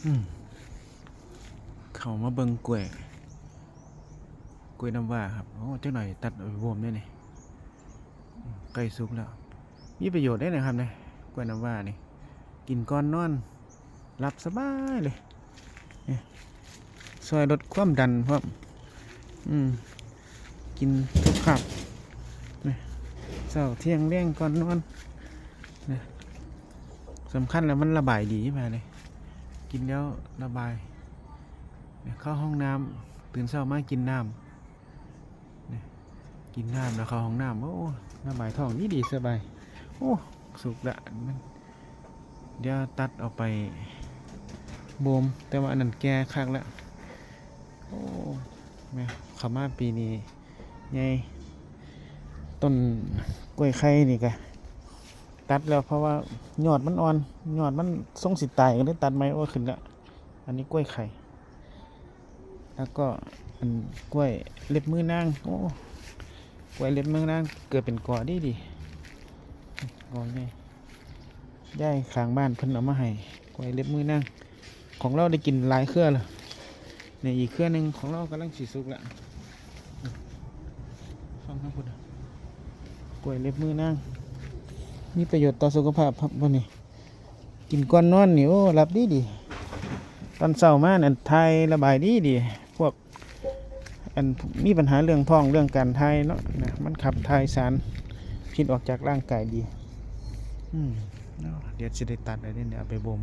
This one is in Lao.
ອືມ ເຂົ້າມາເບິ່ງກ້ວຍ ກ້ວຍນ້ຳວ້າຄັບ. ໂອ້ ຈັກໜ້ອຍຕັດເອົາໄປບົ່ມເດ້ນີ້. ອືມ ໃກ້ສຸກແລ້ວ. ມີປະໂຫຍດເດ້ນະຄັບນີ້ ກ້ວຍນ້ຳວ້ານີ້ ກິນກ່ອນນອນ ຫຼັບສະບາຍເລີຍ. ນີ້ ຊ່ວຍລົດຄວາມດັນພ້ອມ. ອືມ ກິນທຸກຄາບ ນີ້ ເຊົ້າ ທ່ຽງ ແລງ ກ່ອນນອນ. ນີ້ ສຳຄັນແລ້ວມັນລະບາຍດີມາກເລີຍ. ກິນແລ້ວລະບາຍ. ນີ້ ເຂົ້າຫ້ອງນ້ຳ ຕື່ນເຊົ້າມາກິນນ້ຳ. ນີ້ ກິນນ້ຳແລ້ວເຂົ້າຫ້ອງນ້ຳ. ໂອ້ ລະບາຍທ້ອງດີໆ ສະບາຍ. ໂອ້ ສຸກລະ. ມັນ ດຽວຕັດເອົາໄປບົ່ມ ແຕ່ວ່າອັນນັ້ນແກ່ຄັກແລ້ວ. ໂອ້ ແມ່ ເຂົ້າມາປີນີ້ໃຫຍ່. ຕົ້ນກ້ວຍໄຂ່ນີ້ກະຕັດແລ້ວ ເພາະວ່າຍອດມັນອ່ອນ ຍອດມັນຊົງຊິຕາຍ ກໍເລີຍຕັດໃໝ່. ໂອ້ ຂຶ້ນແລ້ວ. ອັນນີ້ກ້ວຍໄຂ່ ແລ້ວກໍອັນກ້ວຍເລັບມືນາງ. ໂອ້ ກ້ວຍເລັບມືນາງເກີດເປັນກໍດີໆ ກໍໃຫຍ່. ຍາຍຂ້າງບ້ານເພິ່ນເອົາມາໃຫ້ ກ້ວຍເລັບມືນາງ. ຂອງລາວໄດ້ກິນຫຼາຍເຄືອແລ້ວ. ນີ້ອີກເຄືອໜຶ່ງຂອງລາວກຳລັງຊິສຸກລະ. ຟັງທາງພຸ້ນ ກ້ວຍເລັບມືນາງ ມີປະໂຫຍດຕໍ່ສຸຂະພາບຄັບ ມື້ນີ້. ກິນກ່ອນນອນນີ້ ໂອ້ ຫຼັບດີໆ. ຕອນເຊົ້າມານັ້ນຖ່າຍລະບາຍດີໆ. ພວກອັນມີບັນຫາເລື່ອງທ້ອງ ເລື່ອງການຖ່າຍເນາະ ນະ ມັນຂັບຖ່າຍສານພິດອອກຈາກຮ່າງກາຍດີ. ອືມ ເອົາ ດຽວຊິໄດ້ຕັດແລ້ວເດ້ ເອົາໄປບົ່ມ.